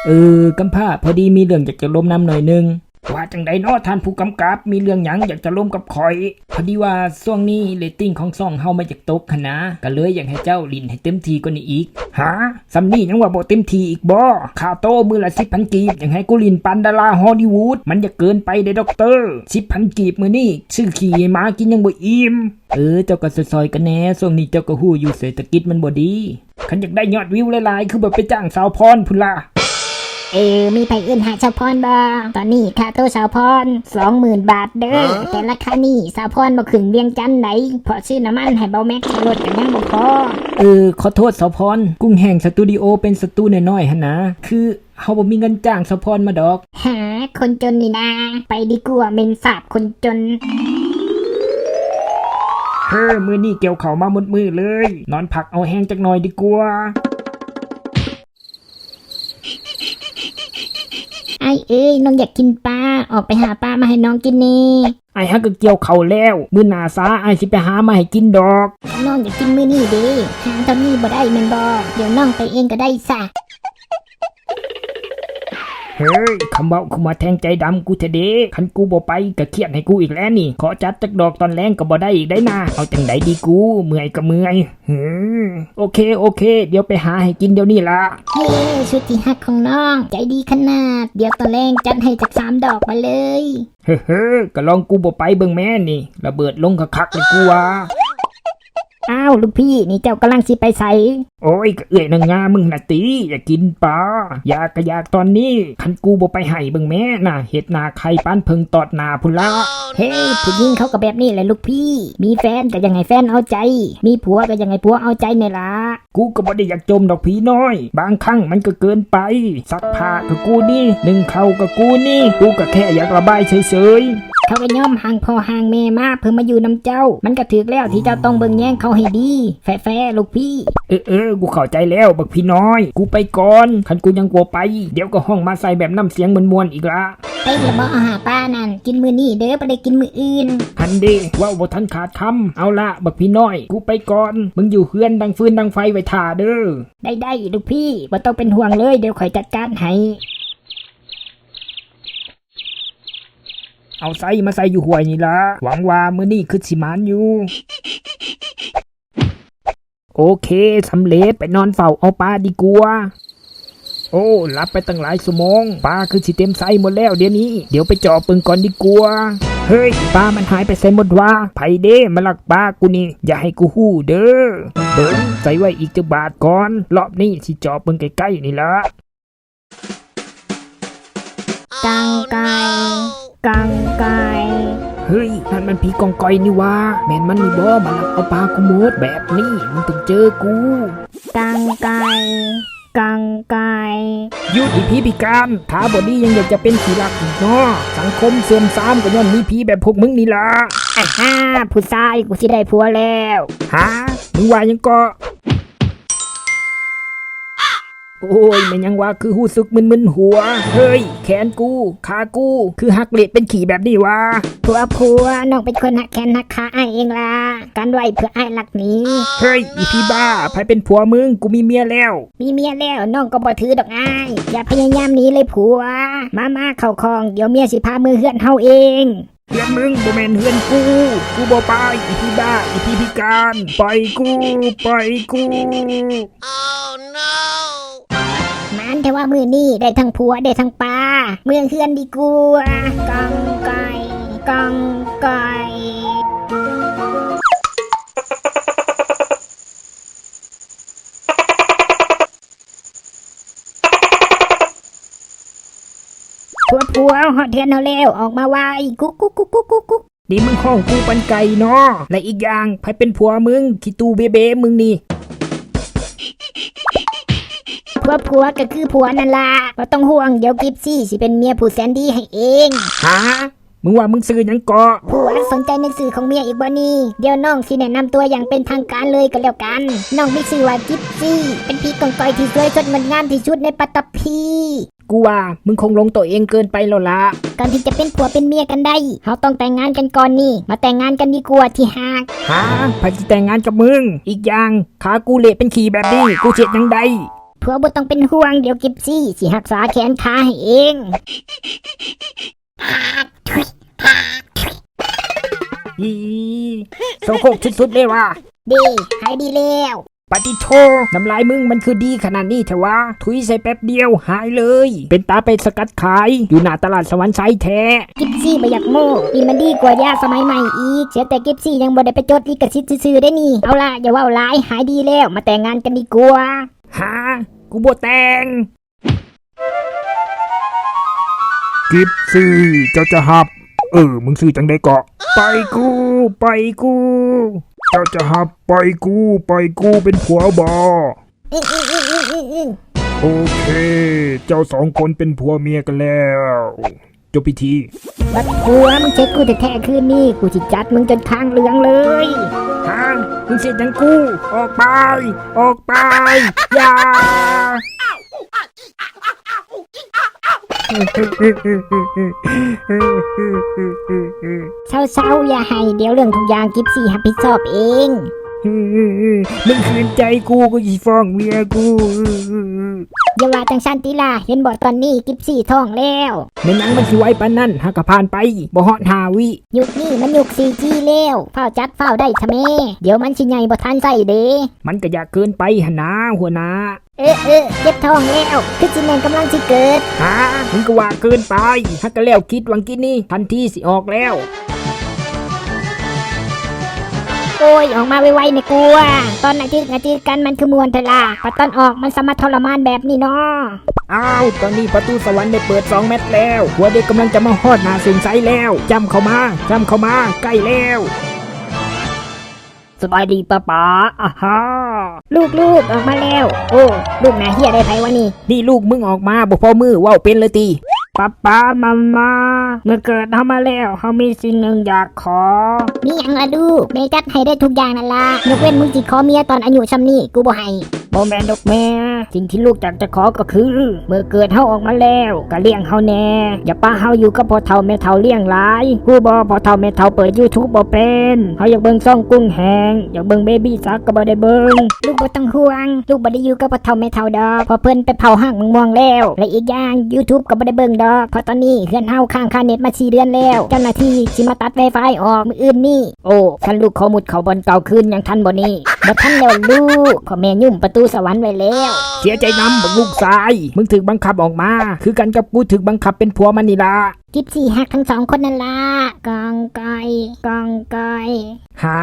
ເອີ ກຳພ້າ ພໍດີມີເລື່ອງຢາກຈະລົມນຳໜ້ອຍໜຶ່ງ. ວ່າຈັ່ງໃດເນາະທ່ານຜູ້ກຳກັບ? ມີເລື່ອງຫຍັງຢາກຈະລົມກັບຂ້ອຍ? ພໍດີວ່າຊ່ວງນີ້ເຣດຕິງຂອງຊ່ອງເຮົາມັນຢາກຕົກຫັ້ນນະ, ກະເລີຍຢາກໃຫ້ເຈົ້າຫຼິ້ນໃຫ້ເຕັມທີ່ກວ່ານີ້ອີກ. ຫາ? ສ່ຳນີ້ຍັງວ່າບໍ່ເຕັມທີ່ອີກບໍ? ຄ່າໂຕມື້ລະສິບພັນກີບ ຍັງໃຫ້ກູຫຼິ້ນປານດາລາຮໍລີວູດ, ມັນຢາກເກີນໄປເດ້ດັອກເຕີ. ສິບພັນກີບມື້ນີ້ຊື້ຂີ້ໃຫ້ໝາກິນຍັງບໍ່ອີ່ມ. ເອີ ເຈົ້າກໍຊ່ອຍໆກັນແດ່, ຊ່ວງນີ້ເຈົ້າກໍຮູ້ຢູ່ເສດຖະກິດມັນບໍ່ດີ. ຄັນຢາກໄດ້ຍອດວິວຫຼາຍໆ ຄືແບບໄປຈ້າງສາວພອນພຸ້ນລະ. ເອີ ມີໃຜອື່ນຫາສາວພອນບໍ່? ຕອນນີ້ຄ່າໂຕສາວພອນສອງໝື່ນບາດເດີ. ແຕ່ລາຄານີ້ສາວພອນບໍ່ຂຶ້ນວຽງຈັນໃດ, ເພາະຊື້ນ້ຳມັນໃຫ້ເບົາແມັກໃສ່ລົດກໍຍັງບໍ່ພໍ. ເອີ ຂໍໂທດສາວພອນ, ກຸ້ງແຫ້ງສະຕູດິໂອເປັນສະຕູນ້ອຍໆຫັ້ນນາ, ຄື ເຮົາບໍ່ມີເງິນຈ້າງສາວພອນມາດອກ. ຫາ ຄົນຈົນນີ້ນາ, ໄປດີກວ່າ ເໝັນສາບຄົນຈົນ. ເຮີ ມື້ນີ້ກ່ຽວເຂົ້າມາໝົດມື້ເລີຍ, ນອນພັກເອົາແຮງຈັກໜ່ອຍດີກວ່າ. ອ້າຍເອີຍ, ນ້ອງຢາກກິນປາ, ອອກໄປຫາປາມາໃຫ້ນ້ອງກິນແດ່. ອ້າຍຫາກໍກ່ຽວເຂົ້າແລ້ວ, ມື້ໜ້າສາອ້າຍຊິໄປຫາມາໃຫ້ກິນດອກ. ນ້ອງຢາກກິນມື້ນີ້ເດ້, ຫາຕອນນີ້ບໍ່ໄດ້ແມ່ນບໍ່? ດຽວນ້ອງໄປເອງກໍໄດ້ຊະ. ເຮີ້ຍ ຄຳເວົ້າຄືມາແທງໃຈດຳກູແທ້ເດ. ຄັນກູບໍ່ໄປກໍຄຽດໃຫ້ກູອີກແລ້ວນີ້. ຂໍຈັດຈັກດອກຕອນແລງກໍບໍ່ໄດ້ອີກໄດ໋ນາ. ເອົາຈັ່ງໃດດີກູ, ເມື່ອຍກໍເມື່ອຍ. ເຮີ້ຍ ໂອເຄ ໂອເຄ, ດຽວໄປຫາໃຫ້ກິນດຽວນີ້ລະ. ເຮີ້ຍ ສຸດທີ່ຮັກຂອງນ້ອງ, ໃຈດີຂະໜາດ. ດຽວຕອນແລງຈັດໃຫ້ຈັກສາມດອກມາເລີຍ. ເຮີ້ຍ ກໍລອງກູບໍ່ໄປເບິ່ງແມ້ນີ້, ລະເບີດລົງຄັກໆເລີຍກູວ່າ. ອ້າວ ລູກພີ່ ນີ້ເຈົ້າກຳລັງຊິໄປໃສ? ໂອ້ຍ ກະເອື້ອຍນາງງາມມຶງຫັ້ນນະຕິ ຢາກກິນປາ. ຢາກກະຢາກຕອນນີ້, ຄັນກູບໍ່ໄປໃຫ້ເບິ່ງແມ້ນະ, ເຮັດໜ້າໄຂ່ປານເຜິ້ງຕອດໜ້າພຸ້ນລະ. ເຮີ້ຍ ຜູ້ຍິງເຂົາກໍແບບນີ້ແຫຼະລູກພີ່, ມີແຟນກໍຢາກໃຫ້ແຟນເອົາໃຈ, ມີຜົວກໍຢາກໃຫ້ຜົວເອົາໃຈແນ່ລະ. ກູກໍບໍ່ໄດ້ຢາກຈົ່ມດອກຜີນ້ອຍ, ບາງຄັ້ງມັນກໍເກີນໄປ. ຊັກຜ້າກໍກູນີ້, ໜຶ້ງເຂົ້າກໍກູນີ້, ກູກໍແຄ່ຢາກລະບາຍເສີຍໆ. ເຂົາກໍຍອມຮ່າງພໍ່ຮ່າງແມ່ມາເພື່ອມາຢູ່ນຳເຈົ້າ, ມັນກໍຖືກແລ້ວທີ່ເຈົ້າຕ້ອງເບິ່ງແຍງເຂົາໃຫ້ດີ. ແຟໆ ລູກພີ່. ເອີໆ ກູເຂົ້າໃຈແລ້ວບັກຜີນ້ອຍ, ກູໄປກ່ອນ. ຄັນກູຍັງບໍ່ໄປ, ດຽວກໍຮ້ອງມາໃສ່ແບບນ້ຳສຽງມ່ວນໆອີກລະ. ເປັນລະບໍ່ຫາປານັ້ນ, ກິນມື້ນີ້ເດີ, ບໍ່ໄດ້ກິນມື້ອື່ນ. ຫັ້ນເດ, ເວົ້າບໍ່ທັນຂາດຄຳ. ເອົາລະ ບັກຜີນ້ອຍ, ກູໄປກ່ອນ. ມຶງຢູ່ເຮືອນດັງຟືນດັງໄຟໄວ້ຖ້າເດີ. ໄດ້ໆ ລູກພີ່, ບໍ່ຕ້ອງເປັນຫ່ວງເລີຍ, ດຽວຂ້ອຍຈັດການໃຫ້. ເອົາໄຊມາໃສ່ຢູ່ຫ້ວຍນີ້ລະ, ຫວັງວ່າມື້ນີ້ຄືຊິໝານຢູ່. ໂອເຄ ສຳເລັດ, ໄປນອນເຝົ້າເອົາປາດີກວ່າ. ໂອ້ ຫຼັບໄປຕັ້ງຫຼາຍຊົ່ວໂມງ, ປາຄືຊິເຕັມໄຊໝົດແລ້ວດຽວນີ້. ດຽວໄປເຈາະເບິ່ງກ່ອນດີກວ່າ. ເຮີ້ຍ ປາມັນຫາຍໄປໃສໝົດວະ? ໃຜເດມາລັກປາກູນີ້? ຢ່າໃຫ້ກູຮູ້ເດີ. ເບິ່ງໃສ່ໄວ້ອີກຈັກບາດກ່ອນ, ລອບນີ້ຊິເຈາະເບິ່ງໃກ້ໆນີ້ລະ. ກາງກາຍ ກາງກາຍ. ເຮີ້ຍ ນັ້ນມັນຜີກອງກອຍນີ້ຫວ່າ. ແມ່ນມັນນີ້ບໍ່ ມາລັກເອົາປາກູໝົດ? ແບບນີ້ມຶງຕ້ອງເຈີກູ. ກາງກາຍ ກາງກາຍ. ຢຸດ ອີຜີພິການ, ຖ້າບໍ່ດີຍັງຢາກຈະເປັນຂີ້ລັກອີກເນາະ. ສັງຄົມເສື່ອມຊາມກໍຍ້ອນມີຜີແບບພວກມຶງນີ້ລະ. ອາຫາ ຜູ້ຊາຍ, ກູຊິໄດ້ຜົວແລ້ວ. ຫາ? ມຶງວ່າຫຍັງເກາະ? ໂອ້ຍ ແມ່ນຫຍັງວະ ຄືຮູ້ສຶກມຶນໆຫົວ? ເຮີ້ຍ ແຂນກູ ຂາກູ ຄືຫັກເລະເປັນຂີ້ແບບນີ້ວະ? ຜົວ ຜົວ ນ້ອງເປັນຄົນຫັກແຂນຫັກຂາອ້າຍເອງລະ ກັນໄວ້ເພື່ອອ້າຍລັກໜີ. ເຮີ້ຍ ອີຜີບ້າ ໃຜເປັນຜົວມຶງ? ກູມີເມຍແລ້ວ. ມີເມຍແລ້ວ ນ້ອງກໍບໍ່ຖືດອກອ້າຍ. ຢ່າພະຍາຍາມໜີເລີຍຜົວ. ມາ ມາເຂົ້າຂ້ອງ ດຽວເມຍຊິພາເມືອເຮືອນເຮົາເອງ. ເຮືອນມຶງບໍ່ແມ່ນເຮືອນກູ, ກູບໍ່ໄປ. ອີຜີບ້າ ອີຜີພິການ, ປ່ອຍກູ, ປ່ອຍກູ. ໝານແທ້ວ່າມື້ນີ້ ໄດ້ທັງຜົວ ໄດ້ທັງປາ. ເມືອເຮືອນດີກວ່າ. ກອງກອຍ ກອງກອຍ. ຜົວ ຜົວ ຮອດເຮືອນເຮົາແລ້ວ ອອກມາໄວ. ກຸກ ກຸກ ກຸກ. ນີ້ມຶງຮ້ອງກູປັນໄກ່ເນາະ. ແລະອີກຢ່າງ ໃຜເປັນຜົວມຶງ? ຂີ້ຕູ້ເບເບມຶງນີ້. ຜົວ ຜົວ ກໍຄືຜົວນັ້ນລະ. ບໍ່ຕ້ອງຫ່ວງ ດຽວກິບຊີຊິເປັນເມຍຜູ້ແສນດີໃຫ້ເອງ. ຫາ? ມຶງວ່າມຶງຊື່ຫຍັງເກາະ? ຜົວ ສົນໃຈໃນຊື່ຂອງເມຍອີກບໍ່ນີ້? ດຽວນ້ອງຊິແນະນຳຕົວຢ່າງເປັນທາງການເລີຍກໍແລ້ວກັນ. ນ້ອງມີຊື່ວ່າກິບຊີ, ເປັນຜີກອງກອຍທີ່ສວຍສົດງົດງາມທີ່ສຸດໃນປັດຕະພີ. ກູວ່າມຶງຄົງຫຼົງໂຕເອງເກີນໄປແລ້ວລະ. ກ່ອນທີ່ຈະເປັນຜົວເປັນເມຍກັນໄດ້, ເຮົາຕ້ອງແຕ່ງງານກັນກ່ອນນີ້. ມາແຕ່ງງານກັນດີກວ່າທີ່ຮັກ. ຫາ? ໃຜຊິແຕ່ງງານກັບມຶງ? ອີກຢ່າງ ຂາກູເລະເປັນຂີ້ແບບນີ້ ກູຊິເຮັດຫຍັງໄດ້? ພວກບໍ່ຕ້ອງເປັນຫ່ວງ, ດຽວກິບຊີຊິຮັກສາແຂນຂາໃຫ້ເອງ. ອີ ໂສໂຄກສຸດໆເລີຍວ່າ. ດີ, ຫາຍດີແລ້ວ. ປາຕິໂທ, ນ້ຳລາຍມຶງມັນຄືດີຂະໜາດນີ້ແທ້ຫວາ? ທຸຍໃສ່ແປັບດຽວຫາຍເລີຍ. ເປັນຕາໄປສະກັດຂາຍຢູ່ໜ້າຕະຫຼາດສະຫວັນໄຊແທ້. ກິບຊີບໍ່ຢາກໂມ້, ນີ້ມັນດີກວ່າຢາສະໄໝໃໝ່ອີກ. ເສຍແຕ່ກິບຊີຍັງບໍ່ໄດ້ໄປຈົດລິຂະສິດຊື່ໆເດ້ນີ້. ເອົາລະ, ຢ່າເວົ້າຫຼາຍ, ຫາຍດີແລ້ວ, ມາແຕ່ງງານກັນດີກວ່າ. ຫາ? ກູບໍ່ແຕ່ງ. ກິບຊີ, ເຈົ້າຈະຮັບ? ເອີ, ມຶງຊື່ຈັ່ງໃດເກາະ? ໄປກູ, ໄປກູ. ເຈົ້າຈະຮັບໄປກູ, ໄປກູເປັນຜົວບໍ່? ໂອເຄ, ເຈົ້າສອງຄົນເປັນຜົວເມຍກັນແລ້ວ. ຈົບພິທີ. ບັກຜົວ, ມຶງເຊັດກູແທ້ໆ ຄືນນີ້ກູຊິຈັດມຶງຈົນຄາງເຫຼືອງເລີຍ. ຫາ? ມຶງຊິເຮັດຫຍັງກູ? ອອກໄປ! ອອກໄປ! ຢ່າ! ເຊົາໆ ຢ່າໄຫ້, ດຽວເລື່ອງທຸກຢ່າງກິບຊີຮັບຜິດຊອບເອງ. ມຶງຂືນໃຈກູ, ກູຊິຟ້ອງເມຍກູ. ຢ່າວ່າຈັ່ງຊັ້ນຕິລະ, ເຫັນບໍ່ ຕອນນີ້ກິບຊີທ້ອງແລ້ວ. ແມ່ນຫຍັງມັນຊິໄວປານນັ້ນ? ຫາກະຜ່ານໄປບໍ່ຮອດຫ້າວິ. ຍຸກນີ້ມັນຍຸກສີ່ຈີແລ້ວ, ຟ້າວຈັດຟ້າວໄດ້ຊະແມ້, ດຽວມັນຊິໃຫຍ່ບໍ່ທັນໃຊ້ເດ້. ມັນກະຢາກເກີນໄປຫັ້ນນາ ຫົວໜ້າ. ເອີ ເອີ ເຈັບທ້ອງແລ້ວ, ຄືຊິແມ່ນກຳລັງຊິເກີດ. ຫາ? ມຶງກະວ່າເກີນໄປ, ຫາກະແລ້ວກິດຫວັງກິນນີ້, ທັນທີຊິອອກແລ້ວ. ໂອ້ຍ, ອອກມາໄວໆແດ່ກວ່າ, ຕອນອະຈິກອະຈິກກັນມັນຄືມ່ວນແທ້ລະ, ບາດຕອນອອກມັນສາມາດທໍລະມານແບບນີ້ເນາະ. ອ້າວ, ຕອນນີ້ປະຕູສະຫວັນໄດ້ເປີດສອງແມັດແລ້ວ, ຫົວເດັກກຳລັງຈະມາຮອດໜ້າເສັ້ນໄຊແລ້ວ. ຈ້ຳເຂົ້າມາ, ຈ້ຳເຂົ້າມາ, ໃກ້ແລ້ວ. ສະບາຍດີປ້າໆ. ອາຮາ ລູກໆ ອອກມາແລ້ວ. ໂອ້ ລູກໜ້າເຮຍໄດ້ໃຜວະນີ້? ນີ້ລູກມຶງອອກມາບໍ່ພໍມື ເວົ້າເປັນເລີຍຕິ? ປ້າໆ ມາໆ ມື້ເກີດເຮົາມາແລ້ວ, ເຮົາມີສິ່ງໜຶ່ງຢາກຂໍ. ມີຫຍັງລະລູກ? ແມ່ຈັດໃຫ້ໄດ້ທຸກຢ່າງນັ້ນລະ, ຍົກເວັ້ນມຶງຊິຂໍເມຍຕອນອາຍຸຊ່ຳນີ້ ກູບໍ່ໃຫ້. ບໍ່ແມ່ນດອກແມ່, ສິ່ງທີ່ລູກຢາກຈະຂໍກໍຄື ມື້ເກີດເຮົາອອກມາແລ້ວ ກໍລ້ຽງເຮົາແດ່, ຢ່າປະເຮົາຢູ່ກັບພໍ່ເຖົ້າແມ່ເຖົ້າລ້ຽງຫຼາຍ. ຮູ້ບໍ່ ພໍ່ເຖົ້າແມ່ເຖົ້າເປີດຢູທູບບໍ່ເປັນ. ເຮົາຢາກເບິ່ງຊ່ອງກຸ້ງແຫ້ງ, ຢາກເບິ່ງເບບີ້ຊັກກໍບໍ່ໄດ້ເບິ່ງ. ລູກບໍ່ຕ້ອງຫ່ວງ, ລູກບໍ່ໄດ້ຢູ່ກັບພໍ່ເຖົ້າແມ່ເຖົ້າດອກ, ເພາະເພິ່ນໄປເຜົາຮາກໝາກມ່ວງແລ້ວ. ແລະອີກຢ່າງ ຢູທູບກໍບໍ່ໄດ້ເບິ່ງດອກ, ເພາະຕອນນີ້ເຮືອນເຮົາຄ້າງຄ່າເນັດມາສີ່ເດືອນແລ້ວ. ເຈົ້າໜ້າທີ່ຊິມາຕັດໄວຟາຍອອກມື້ອື່ນນີ້. ໂອ້ ຄັນລູກຂໍມຸດເຂົ້າບ່ອນເກົ່າຄືນຍັງທັນບໍ່ນີ້? ບໍ່ທັນແລ້ວລູກ, ເພາະແມ່ຫຍຸ້ມປະຕູສະຫວັນໄວ້ແລ້ວ. ເສຍໃຈນຳບັກລູກຊາຍ, ມຶງຖືກບັງຄັບອອກມາ ຄືກັນກັບກູຖືກບັງຄັບເປັນຜົວມັນນີ້ລະ. ກິບຊີຮັກທັງສອງຄົນນັ້ນລະ, ກອງກອຍ ກອງກອຍ. ຫາ?